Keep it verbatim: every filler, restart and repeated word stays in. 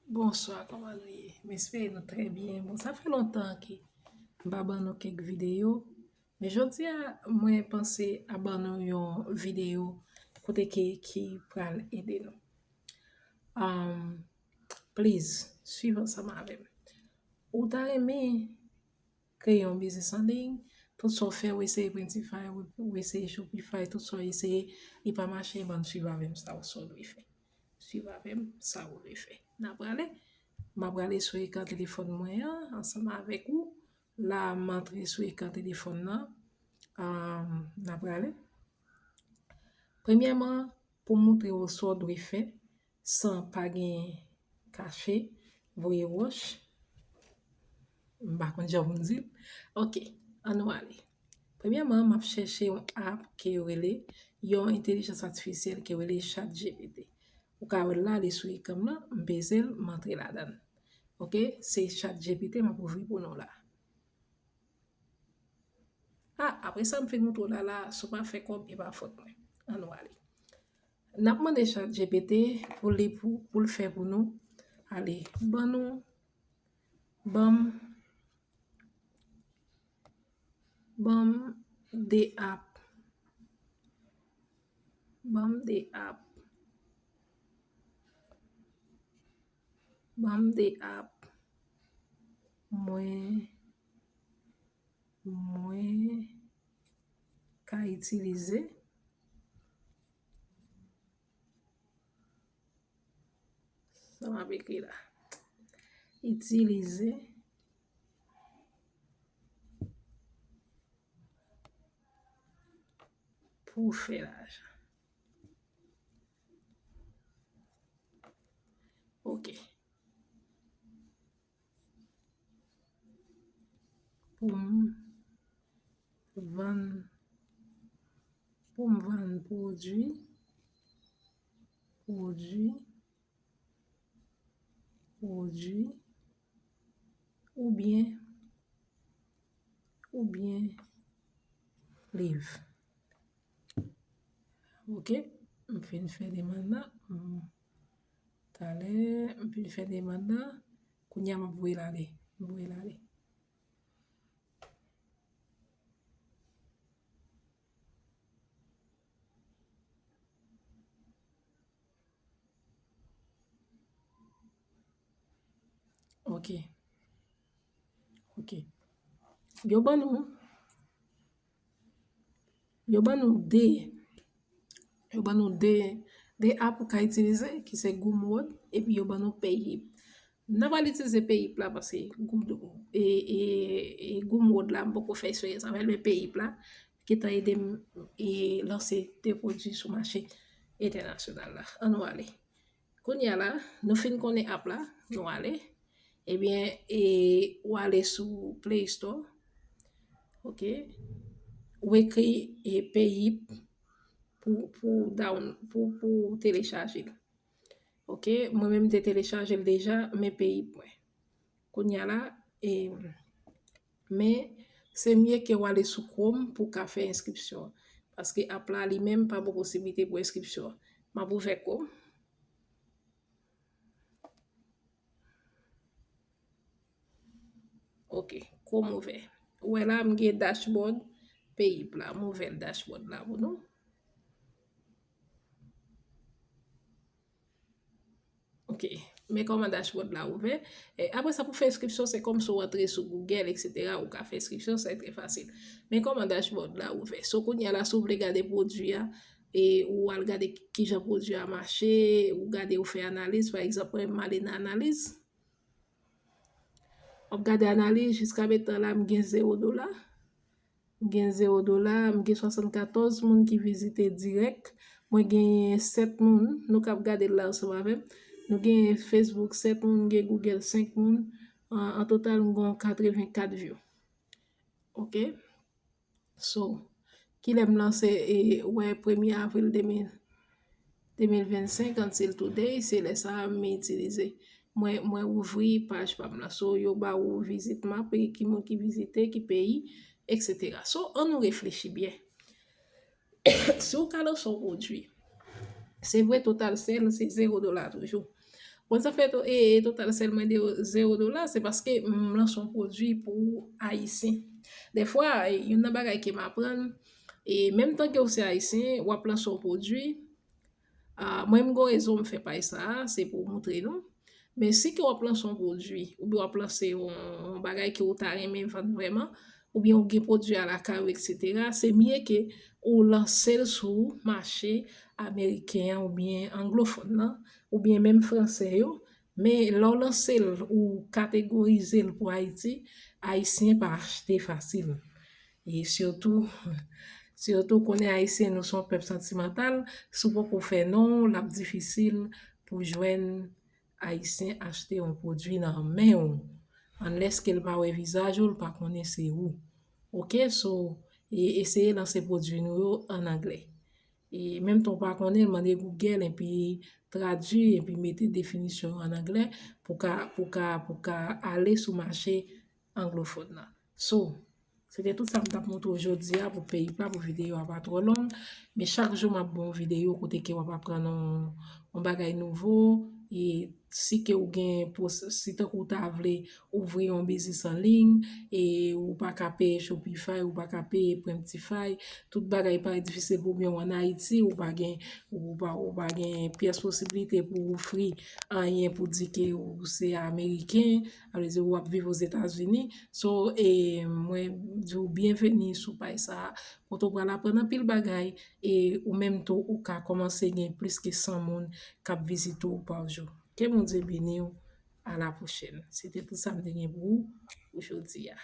Bonswa, kòman nou ye? M espere nou trè byen. Bon, sa fè lontan ke m pa ban nou kèk videyo, men jodi a, mwen panse a ban nou yon videyo kote ke ki pral ede nou. Um, please, swiv ansanm avè m. Ou ta renmen kreye yon biznis an liy, tout sa w fè, ou eseye Printify, ou, ou eseye Shopify, tout sa w eseye, li pa mache, ban m swiv avè m sa w, sa w dwe fè. Swiv avè m sa w dwe fè. N a prale, m a prale sou ekran telefòn mwen an, ansanm avèk ou. La, m antre sou ekran telefòn nan. Um, n a prale. Premyèman, pou m montre w sa w dwe fè, san pa gen kache, voye wòch. M pa konn jan pou m di l. Ok, ann nou ale. Premyèman, m ap chèche yon app ke yo rele, yon entèlijans atifisyèl ke yo rele ChatGPT. Ou ka wè l la, li sou ekran m nan, m peze l, m antre ladan l. Ok, se ChatGPT m ap ouvri pou nou la. Ah, apre sa, m fin montre w la, la, si w pa fè kòb, e pa fòt mwen. Ann nou ale. N ap mande ChatGPT pou li, pou, pou l fè pou nou. Ale, ban nou, ban m, ban m de app. Ban m de app. Ban m de app. Mwen, mwen ka itilize. Sa m ap ekri la. Itilize pou fè lajan. Ok. Pou m vann, pou m vann pwodui, pwodui, pwodui, oubyen, oubyen liv. Ok, m fin fè demann nan. M, talè, m fin fè demann nan. Kounye a, m ap voye l ale. M voye l ale. Ok. Ok. Yo ban nou, yo ban nou de, yo ban nou de, de app ou ka itilize, ki se Gumroad, epi yo ban nou Payhip. N a pral itilize Payhip la, paske Gum, e, e, e Gumroad la, m poko fè eksperyans avè l, men Payhip la, gentan ede m, e, lanse de pwodui sou mache entènasyonal la. Ann nou ale. Kounye a la, nou fin konnen app la, nou ale. Ebyen, e, ou ale sou Play Store. Ok. Ou ekri, e, Payhip pou, pou down, pou, pou telechaje l. Ok, mwen menm m te telechaje l deja, men Payhip mwen. Kounye a la, e, men se mye ke w ale sou Chrome pou w ka fè enskripsyon an. Paske app la li menm pa ban posiblite pou enskripsyon an. M ap ouvè Chrome. Ok, Chrome ouvè. Ou wè la, m gen dashboard Payhip la. M ouvè l dashboard la pou nou. Ok, men kòman dashboard la ouvè. E, apre sa, pou fè enskripsyon, se kòm si w antre sou Google, et cetera, ou ka fè enskripsyon, sa trè fasil. Men kòman dashboard la ouvè. So, kounye a la, si w vle gade pwodui a, e ou al gade kijan pwodui a mache, ou gade, ou fè analiz, pa egzanp, mwen, m ale nan analiz. W ap gade analiz, jiska mentan la, m gen zewo dola. M gen zewo dola, m gen swasannkatòz moun ki vizite dirèk. Mwen genyen sèt moun, nou k ap gade l la ansanm avè m. Nou genyen Facebook, sèt moun, gen Google, senk moun. An, an total, m gen katrevenkat view. Ok? So, kilè m lanse, e, wè, premye avril de mil, de mil vennsenk, until today, se lè sa a m itilize. Mwen, mwen ouvri paj pa m lan. So, yo ba ou vizit map, e ki moun ki vizite, ki peyi, et cetera. So, ann nou reflechi byen. Si w ka lanse yon pwodui, se vre, total sale, se zewo dola toujou. Bon, sa fè to, e, e total sèlman de zero dola, se paske m lanse yon pwodui pou Ayisyen. Dèfwa, e, youn nan bagay ke m aprann, e menm tan ke w se Ayisyen, w ap lanse yon pwodui, a, mwen m gon rezon m fè paj sa a, se pou moutre nou. Men si ke w ap lanse yon pwodui, oubyen w ap lanse yon, yon bagay ke w ta renmen vann vrèman, oubyen w gen pwodui a lakay ou, etsetera, se mye ke ou lanse l sou mache ameriken an oubyen anglofòn nan, oubyen menm fransè yo, men lè w lanse l, ou kategorize l pou Ayiti, Ayisyen pa achte fasil. E sitou, sitou konnen Ayisyen, nou se yon pèp santimantal, si w poko fè non w, l ap difisil pou jwenn Ayisyen achte yon pwodui nan men w, unless ke l pa wè vizaj ou, l pa konnen se ou. Oke, so, e, eseye lanse pwodui nou yo an anglè. E menm tan w pa konnen, mande Google epi tradui, epi mete definisyon an anglè pou ka, pou ka, pou ka ale sou mache anglofòn nan. So, se te tout sa m t ap montre w jodi a pou peyi pa, pou videyo a pa twò long. Men chak jou m ap ba w videyo kote ke w ap aprann yon, yon bagay nouvo. E si ke w gen pos-, si tankou w ta vle ouvri yon biznis an liy, e ou pa ka peye Shopify, ou pa ka peye Printify, tout bagay parèt difisil pou, oubyen w ann Ayiti, ou pa gen, ou pa, ou pa gen pyès posiblite pou w ofri anyen pou di ke ou se ameriken, sa vle di w ap viv Ozetazini. So, e, mwen di w byenveni sou paj sa a, kote w pral aprann anpil bagay, e ou menm tou, ou ka kòmanse gen plis ke san moun k ap vizite w pa jou. Ke Bondye beni w, a la pwochèn. Se te tout sa m te gen pou ou pou jodi a.